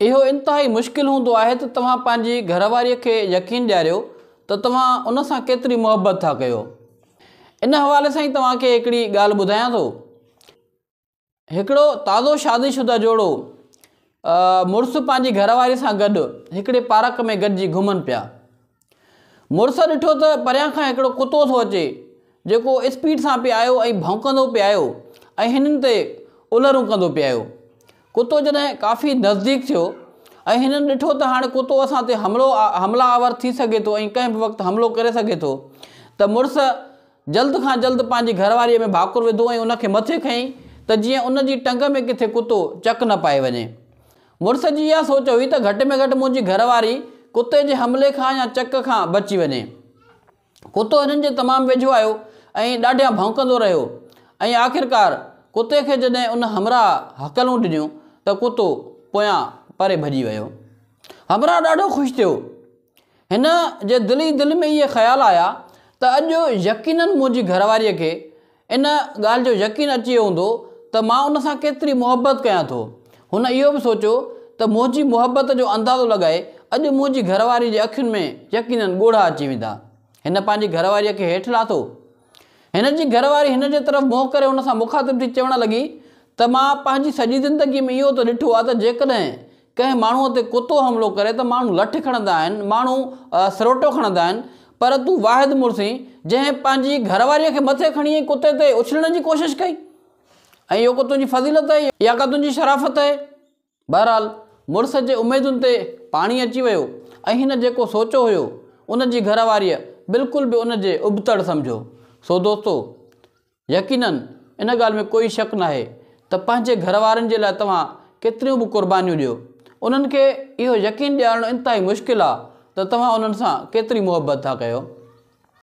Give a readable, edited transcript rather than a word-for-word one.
اهو انتهائي مشڪل هوندو آهي ته توهان پنهنجي گهر واريء کي يقين ڏياريو ته توهان ان سان ڪيتري محبت ٿا ڪيو. ان حوالي سان ئي توهان کي هڪڙي ڳالهه ٻڌايان ٿو. هڪڙو تازو شادي شده جوڙو مڙس پنهنجي گهر واري سان گڏ هڪڙي پارڪ ۾ گڏجي گهمن پيا. مڙس ڏٺو ته پريان کان هڪڙو ڪتو ٿو اچي جيڪو اسپيڊ سان پئي آيو ۽ ڀونڪندو پئي آيو ۽ هنن تي الرون ڪندو پئي آيو. ڪتو جڏهن ڪافي نزديڪ ٿيو ۽ هنن ڏٺو ته هاڻي ڪتو اسان تي حملو حمله آور ٿي سگهي ٿو ۽ ڪنهن به وقت حملو ڪري سگهي ٿو ته مڙس جلد کان جلد پنهنجي گهر واريء ۾ ڀاڪر وڌو ۽ ان کي مٿي کنيائين ته جيئن ان جي ٽنگ ۾ ڪٿي ڪتو چڪ نه پائي وڃي. مڙس جي اها سوچ هئي ته گهٽ ۾ گهٽ منهنجي گهر واري ڪتي جي حملي کان يا چڪ کان بچي وڃي. ڪتو هنن جي تمام ويجهو آيو ۽ ڏاڍيان ڀونڪندو رهيو ۽ آخرڪار ڪتي کي جڏهن ان همراهه هڪلون ڏنيون ته ڪتو پويان پري ڀڄي ويو. همراهه ڏاڍو خوش ٿيو. هن جي دل ئي دل ۾ اهي خيال آيا ته اڄ يقينن منهنجي گهرواريء کي ان ڳالهه جو يقين اچي ويو هوندو ته مان ان سان ڪيتري محبت ڪيان ٿو. هن اهو به سوچيو ته منهنجي محبت جو اندازو لڳائي اڄ منهنجي گهر واري جي اکين ۾ يقينن ڳوڙها اچي ويندا. هن پنهنجي گهر واريء کي هيٺ لاٿو. هن جي گهر واري هن جي طرف منهن ڪري هن سان مخاطب ٿي چوڻ لڳي ته مان پنهنجي سڄي زندگي ۾ اهو ته ڏٺو آهي ته جيڪڏهن ڪنهن ماڻهوء تي ڪتو حملو ڪري ته ماڻهو لٺ کڻندا آهن، ماڻهو سروٽو کڻندا آهن، پر تون واحد مڙس آهين، جنهن پنهنجي گهر واريء کي مٿي کڻي ۽ ڪتي تي اڇلڻ جي ڪوشش ڪئي. ۽ اهو ڪو تنهنجي فضيلت آهي يا ڪا تنهنجي شرافت آهي؟ بهرحال، مڙس جي اميدن تي پاڻي اچي ويو ۽ هن جيڪو سوچيو هيو، ان جي گهر واريء بلڪل به ان جي ابتڙ سمجهيو. سو دوستو! يقينن ان ڳالهه ۾ ڪوئي شڪ ناهي ته پنهنجي گهر وارن جي لاء توهان ڪيتريون به قربانيون ڏيو، انهن کي اهو يقين ڏيارڻ انتهائي مشڪل آ ته توهان انهن سان ڪيتري محبت ٿا ڪيو.